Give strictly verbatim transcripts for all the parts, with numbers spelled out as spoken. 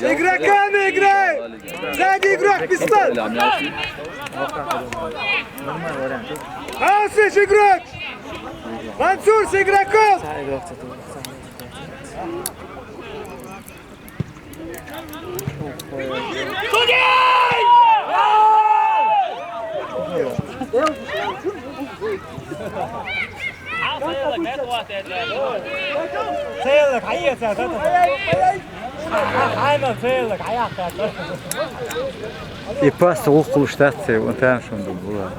Игроками играй! Сзади игрок, пистолет! Асыш игрок! Мансур с игроком! Цейлик, хьаеца, да? Хьайна цейлик, хьаяхта. И пас гӀулакхаш дац, цей, вон там шун ду була.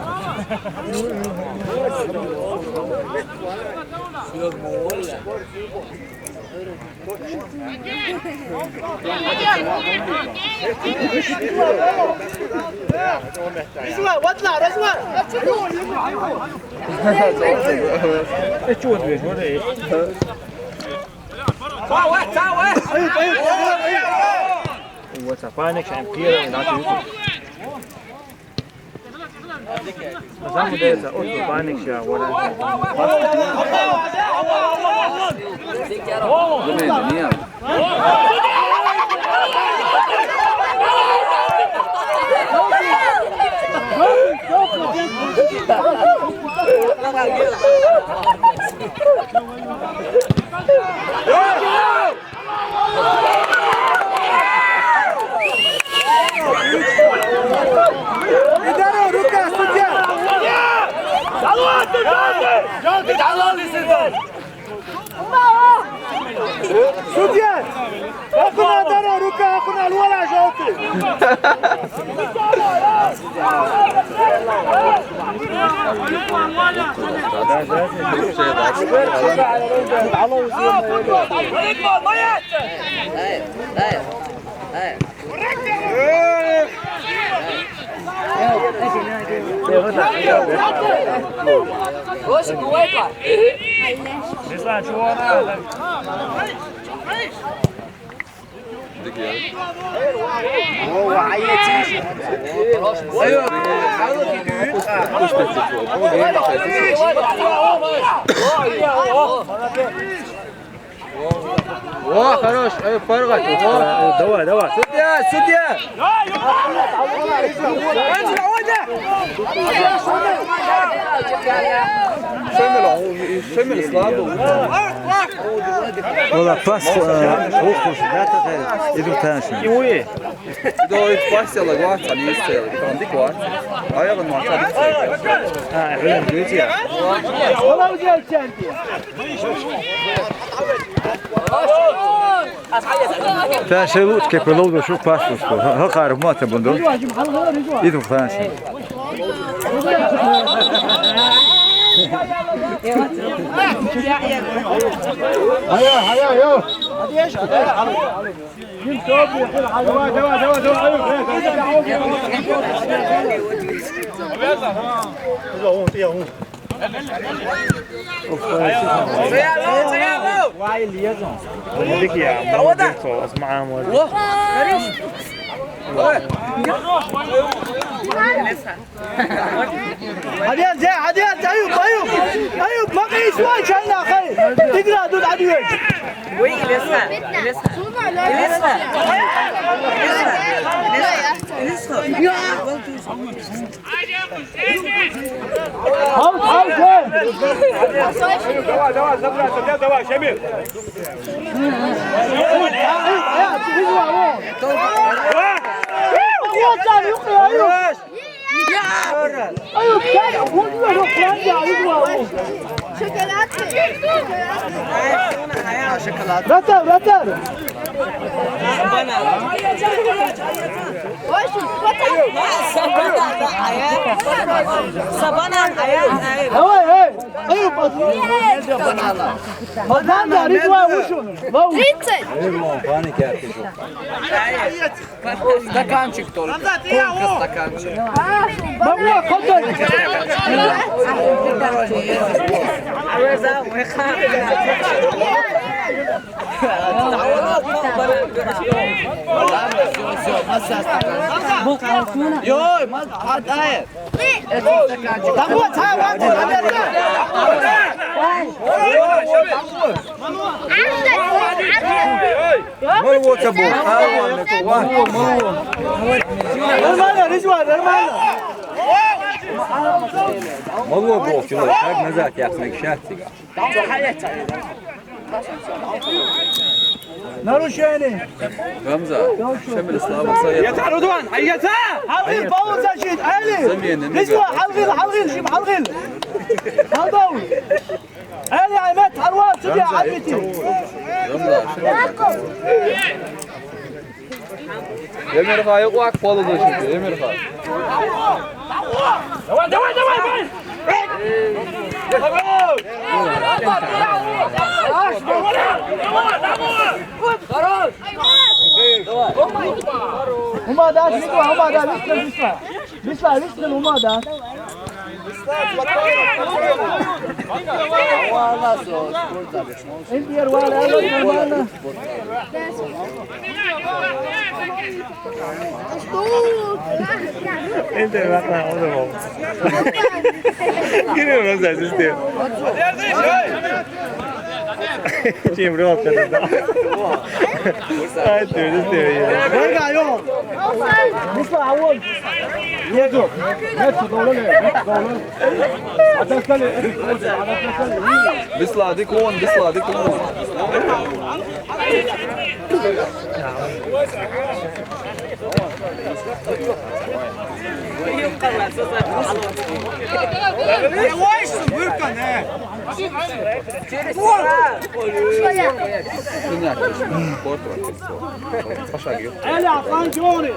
Судья! Ахуна даро, рука ахуна, луала жёлтый! О, хорош, эй, паргать. О, давай, давай. Судья, судья! Шемел, Шемел слабый. Вала пас, э, ухуш, да, иду танши. Иуи. Иду пас села гварца, не села, там ди гварца. А я вон мача. А, я вон мача. Вала уже чемпион. Та шелучке пыловду шу пастушку. Ха, ха, хармата бунду. Иду ханши. Ая, ая, ая. Давай, давай, давай, давай. Ай, лезом. Молодец, я, молодец, молодец, молодец. О, хорош. Ой. Хьадиан, зя, хьадиан, Аюб, Аюб! Аюб, ма къийса вай, чанна хай! Игра ду дӀадуьйш! Уй, Илеса, Илеса. Илеса. Илеса. Илеса. Хьал, хьал, зя! Давай, давай, забрать, давай, Шамиль! Хорош! Вратарь, вратарь! Давай, эй! Эй, Богдан, Ридван, вышел! Тридцать! Стаканчик только. Только стаканчик. Бабула, ходай! Ладно, всё, всё. Йой, ма, а, дай. Нормально, Ризван, нормально. Мало боксирует, так назад, я смотрю, сейчас тебя. Нарушение. Гамза, шемер слава совет. Ята, Рудван, ай, ята! Хьалгил, пауза защит, Али! Замена, Ризван, хьалгил, хьалгил, шим, хьалгил! Хьалдау! Али, ай, мет, хьалвал, судья, Гамза, арбитр! Гамза, шемер. Эмирхан, юкъак палу даши, Эмирхан. Давай, давай, давай, давай! Ума да, Висла, ума да, Висла, Висла. Висла, Висла, ума да. Эн первый, нормально. Эн первый, нормально. Гири, он здесь, здесь. Чем рот, когда да. Ай, ты, здесь ты. Варга, ё. Мисла, а вон. Еду. Нет, долу, нет, долу. Бисла, диклон, бисла, диклон. Эли, Афган, Джони.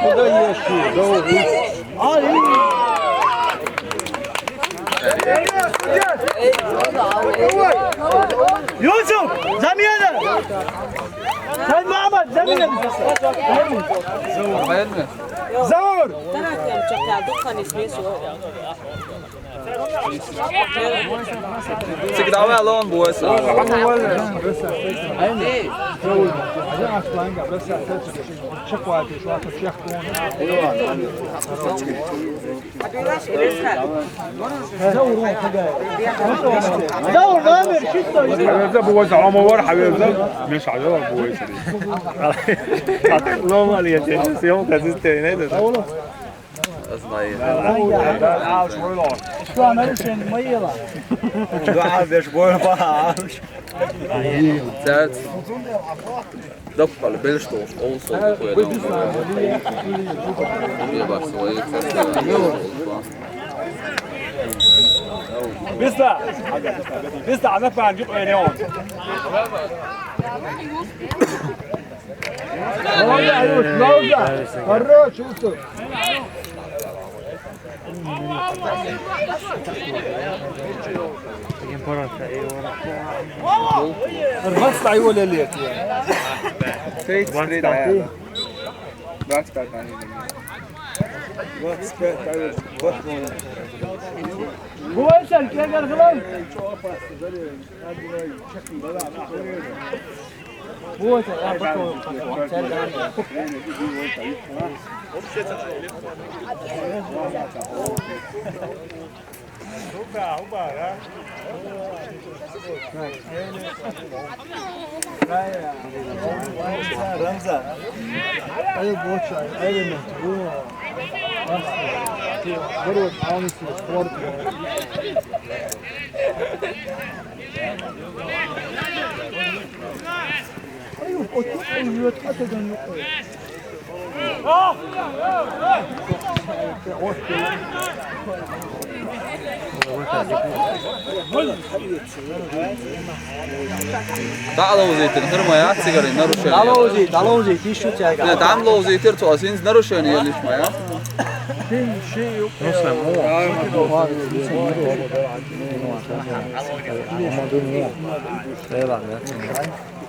Куда ешь? Юсуф, замена! Сен Мамад, замена! Заур! Цигдавай лон буэса. Заур, номер, чисто. Хьавелза буэса, амавар хьавелза, меш хьавелза буэса. Ломали, я тебе съёмка здесь, ты не это. Знаю. Что, нарушение моего? Да, беш, бой, ба. Церц. Доккал, бел что, он сол, такое, да. Мне бах, свои, церц. Биста! Биста, она панджик, ой, не он. Хорош, Усур. Арбац дай воля лет, я. Тридцать три, да, я. Двадцать пять, наверное. Двадцать пять, да, я. Вот он. Больше, кегер глав. Рамзан. Ай, боча, ай, ай, ай, ай, ай, ай, ай, ай, Даловзитир, хӀурмая, цигара нарушение. Даловзи, даловзи, тишу тяга. Не, там ловзитир, то синц нарушение лишь моя. Ну, слава Богу.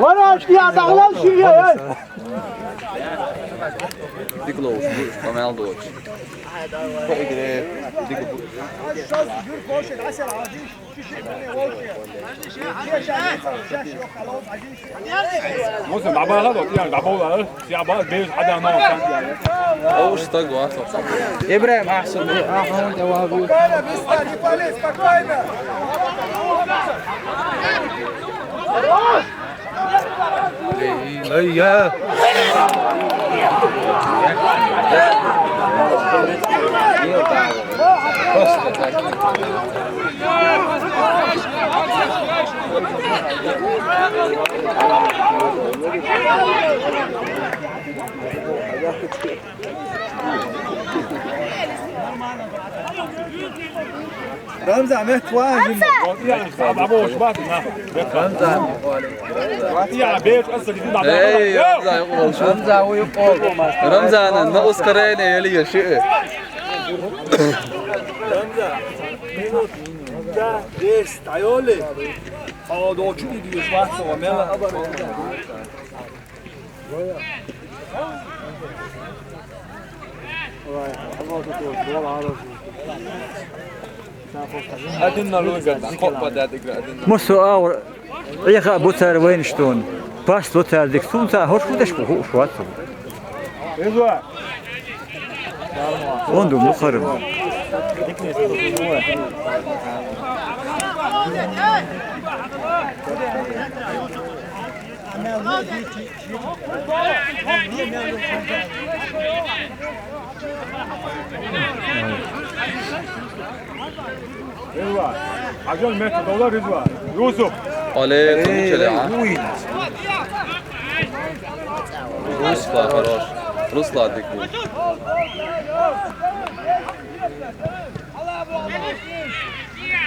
Вара, я дагъла шире. Диклоуш, памел доч. Поигре, дик. Муса, дабала дот, я дабала. Я ба, беш, адам, но. Ауш, так, ва. Ибрагим, ахсан, ахсан, давай. Спокойно, спокойно. Эй, эй, я. Рамзан, мет вай. Рамзан. Эй, Рамзан, Рамзан, на ускорение или ещё? Рамзан, минут. Да, есть, айоли. О, дочу, иди, шварцова, мела. Мусу агъур, яха буцар вайнаш тун. Пас буцар дик сунца, хош худаш бу, хош вацу. Онду мухарым. Ризва. Ажал мет дола Ризва. Юсуф. Оле, тумчеле, а? Русла хорош. Русла дикуй.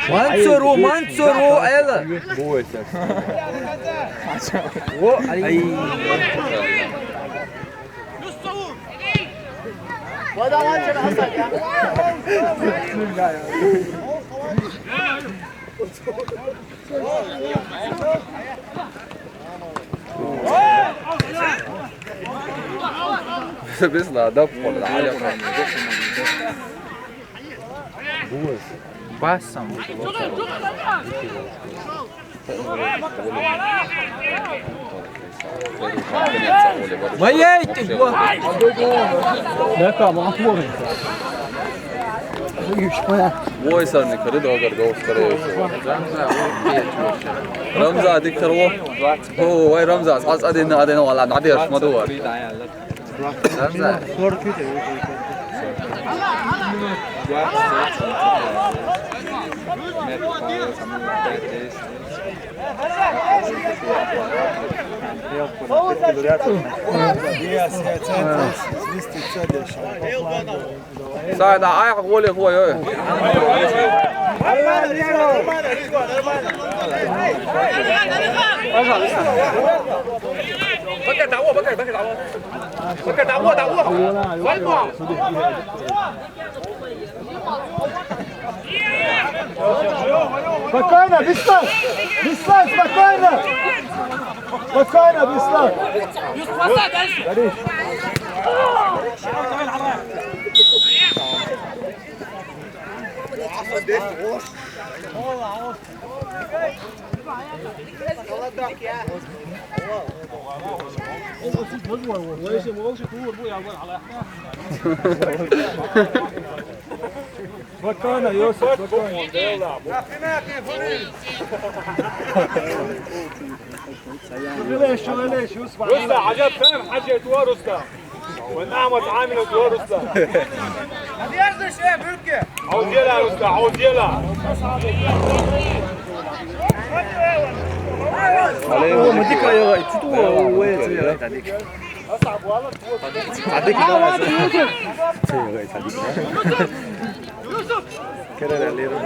Мансуру, Мансуру, эла. Во, ай. Без надо, пол, да, я. Бассам. Моей ты, бо. Да, кам, а, хворый. Ой, сарни, кары да, гар, да, скорее всего. Рамза, дик карво. О, вай, Рамза, аз, аз, аден, аден, вала, надеж, мадуар. Сай, да, ай, гъоле, гъоле, ой. Бакар, давай, бакар, бакар, давай. Бакар, давай, давай. Вай, мам. Спокойно, Бислан! Бислан, спокойно! Спокойно, Бислан! Горишь. Спокойно, Йосиф, спокойно. Шевелись, шевелись, Йосиф. Рустам, عجب فهم حاجة يا رستم. والنعمة عامل يا رستم. عاوز يلا يا رستم، عاوز يلا. О, мы дика, я, чё ты, о, о, это, я, это, дика. Цадик, да, Цадик, да. Керен алира.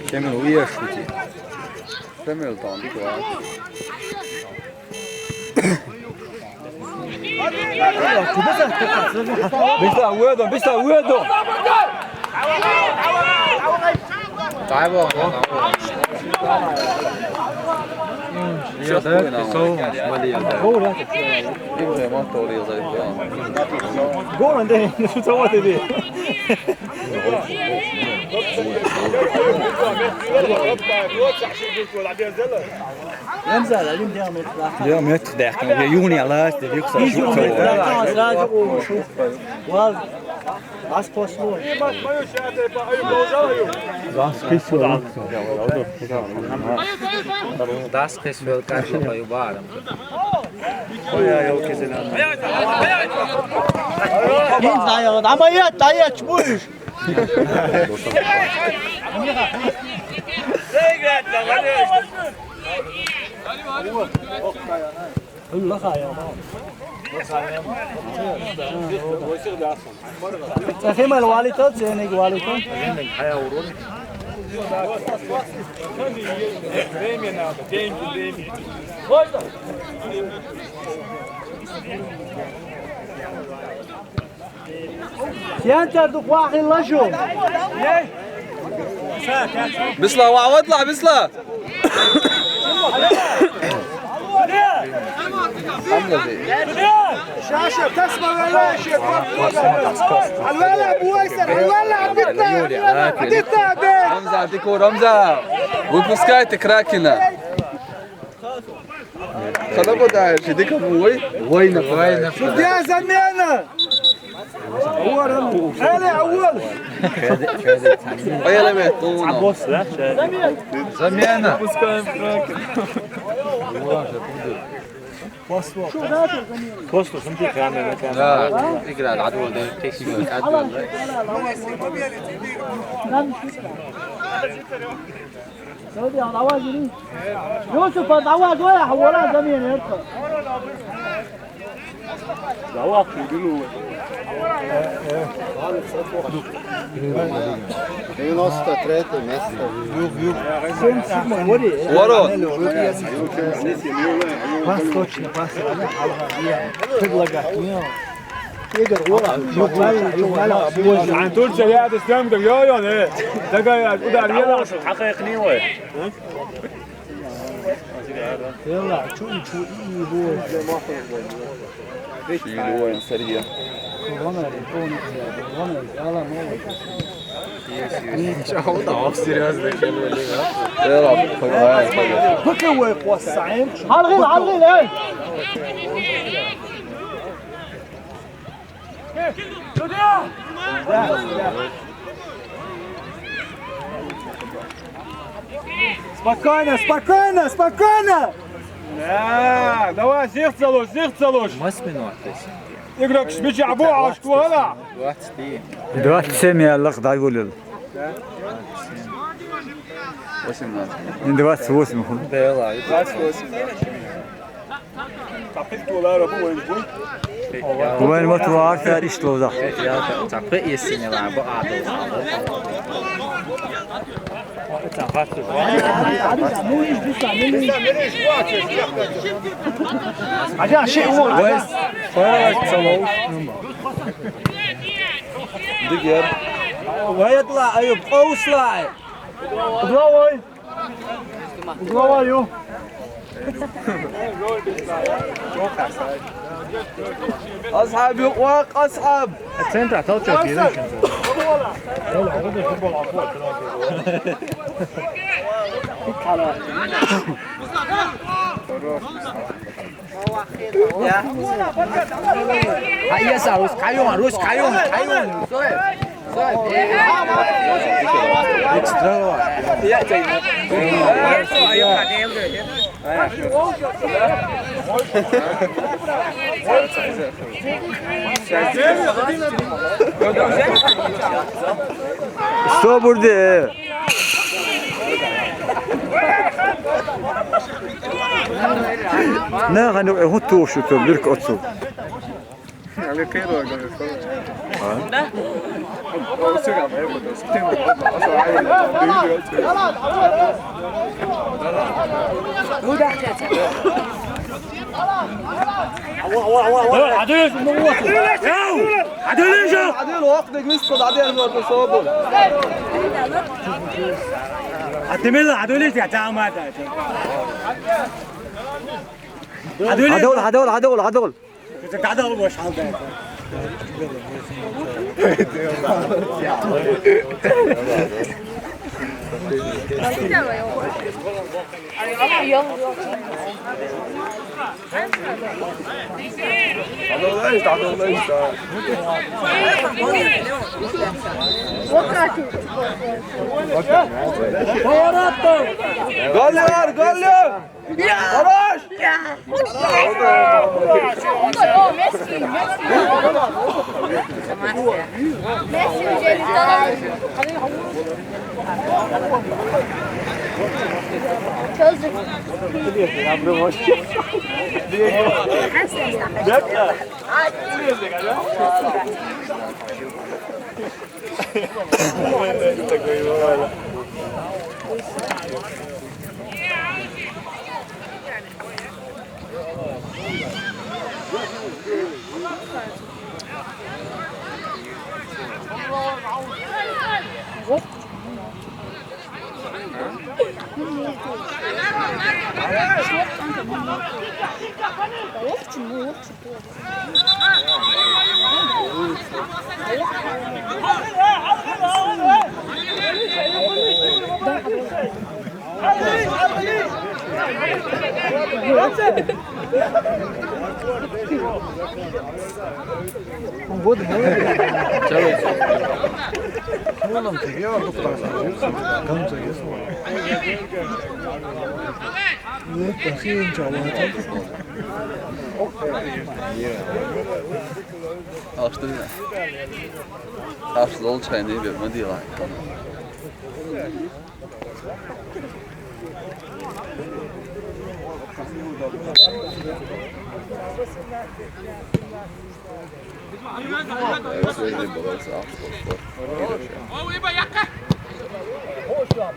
Кемел уя шути. Кемел тан дика. Биста уедо, биста уедо. Тайбо. Сейчас хуйна. Go on, then. That's what I want to do. Diameter даьккхина, юни алас, де викса. Вал, аз послу. Зас кисвел. Дас кисвел кашла юбарам. Ой, ай, ой, кезелан. Ин дая, ама я, дая, чмуш. Сахим аль валитот, зениг валитот. Время надо, деньги, время. Можно? Центр дукъ вахилла шу. Бисла, ва-, вадла, бисла. Шаша, тасма вела, шеф. Алвала, Абу Айсар, алвала, Абитна, Абитна, Абитна. Рамза, дикур, Рамза. Выпускайте Кракена. Когда подальше, иди ко мне. Война. Судья, замена! Эли, Ауал! Поехали, Мэтт. Замена. Выпускаем Кракена. Просто смотри, камера, камера. Да, игра, العدو ده. Юсуф, давай, давай, давай, давай, давай. Девяносто третье место. Ворот. Пас точно, пас. Предлагать. Игорь, Ворот. Ан Турция я да стем да йо йо не. Дага я удар я. Хакъ не вай. Йола, чу, чу, и, и, бо. Чу, и, бо, Сергей. Корона, корона, корона, яла, мама. Чего там серьезно? Йола, понимаю. Бака вай, хваса, эм, чу. Халгил, халгил, эй! Спокойно, спокойно, спокойно! Да, давай, зихцалуш, зихцалуш! Масс минут? Игрок, шмичи, абу, а что, ала? Двадцать три. Двадцать семь я лах дай голил. Восемнадцать. Не двадцать восемь, ху. Да, ладно. Двадцать восемь. Вайн вот варта иштваза. Цапхы эсине ва бу аду. Аджа, ши у. Вайс, фарас цалоу. Дигер. Ваятла, Аюб, къоусла. Главой. Глава, ё. أصحاب يقواق أصحاب. السنتر تلتشر كيلو. هيا ساروس كايون، روس كايون، كايون. Что будет? Не, хани хуту шу то бирк отсу. عدل، عدل، عدل، عدل، عدل، وقت نجلس كل عدل، عدل، صوبه. Атамелла, хьадуьлийша, цхьа ма дац. Хьадуьлийша. Хьадуьл, хьадуьл, хьадуьл, хьадуьл. Кхы цхьа дӀадала ваш хьал дац. Голлар, голлар! Хорош! Alıştı mı? Alıştı, olacak ne bir, ne diyorlar?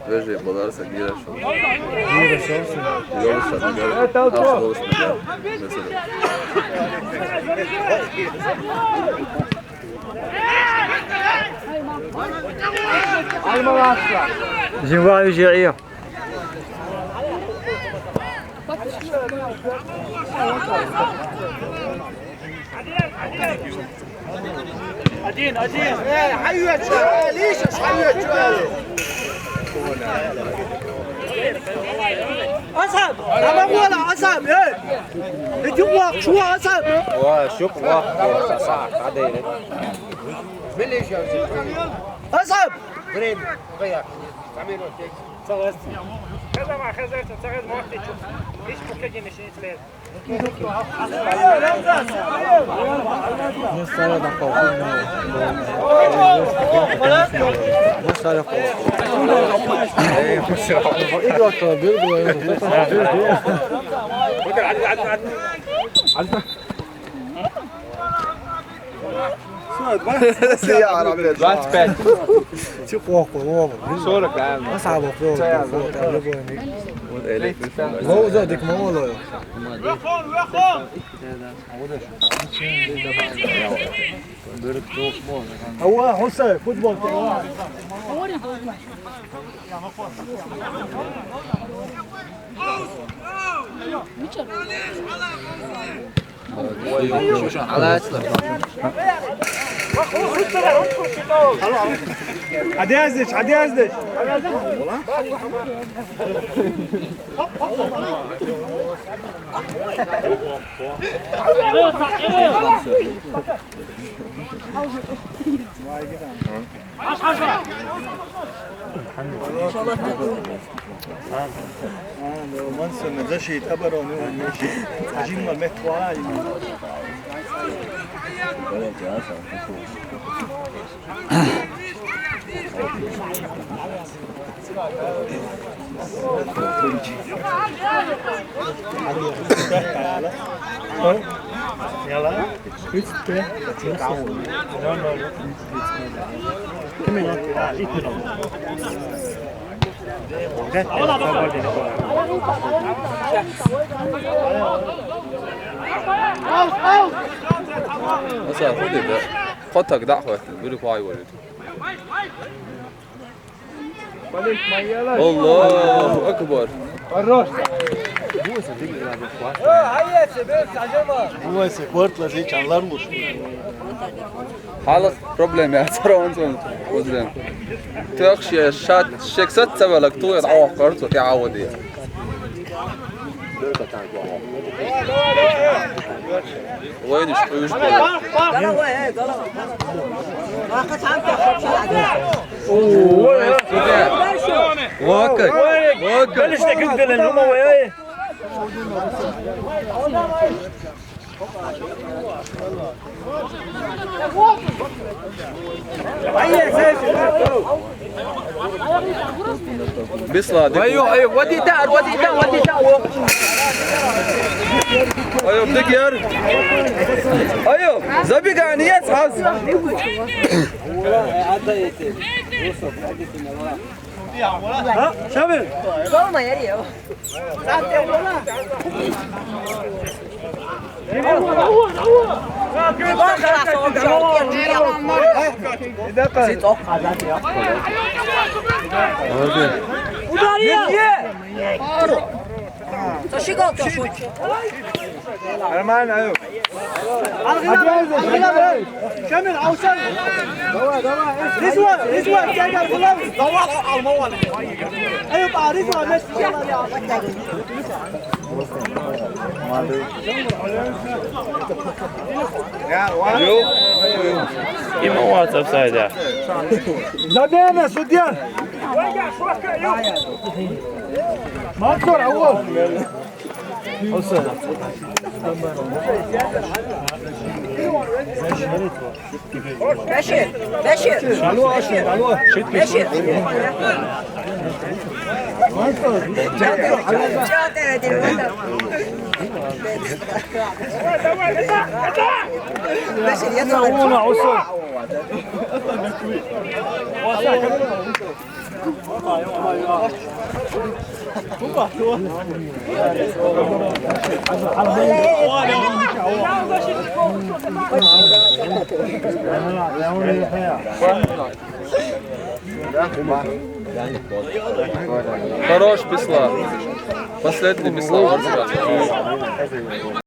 Свежий боларса, гираш. Гираш olsun. Yolsa, yolsa, mesela. Жинвар жиъи. Один, один. Э, حيوة شوية، ليش ايش حيوة شوية؟ أصعب، أبغى ولا أصعب، إيه. بدي واق، شو أصعب؟ وشوف واق، صح، صح، هذا. أصعب. Хеза ма, хеза, хеза ма, хеза ма. Двадцать пять. Чего плохо, Вова? Сорок, да? А слабо, Вова, Вова, там любой миг. Вова, за, дик, мало. هو حسين، فوتبول. Hadi yazış, hadi yazış. Мансур, защита, оборона, Жимма, метвай. Яла. Аса худи да. Хотак да хот. Бир хвай валит. Аллаху акбар. Хорош. Вася, кортла зичанлар муш. Халкъ проблема я, цараван сон узрем. Тохше шат шексат цавалак туя охкар цо тяавади. Вайниш туюш. Вака. Вака. Бисла, айо, айо, вот это, вот это, вот это, вот. Айо, дигер. Айо, забегание, аз. Шамил. Дома я. Ударил! Нормально, алло. Шамил, аусал. Давай, давай. Ризва, Ризва, давай, давай. Алло, Ризва, Има ватсап сайда. Замена, судья. Мансур, аввал. Бешир, Бешир. Алло, Бешир, алло. Бешир. Бешир, я тоже. Хорош, Беслан. Последний, Беслан.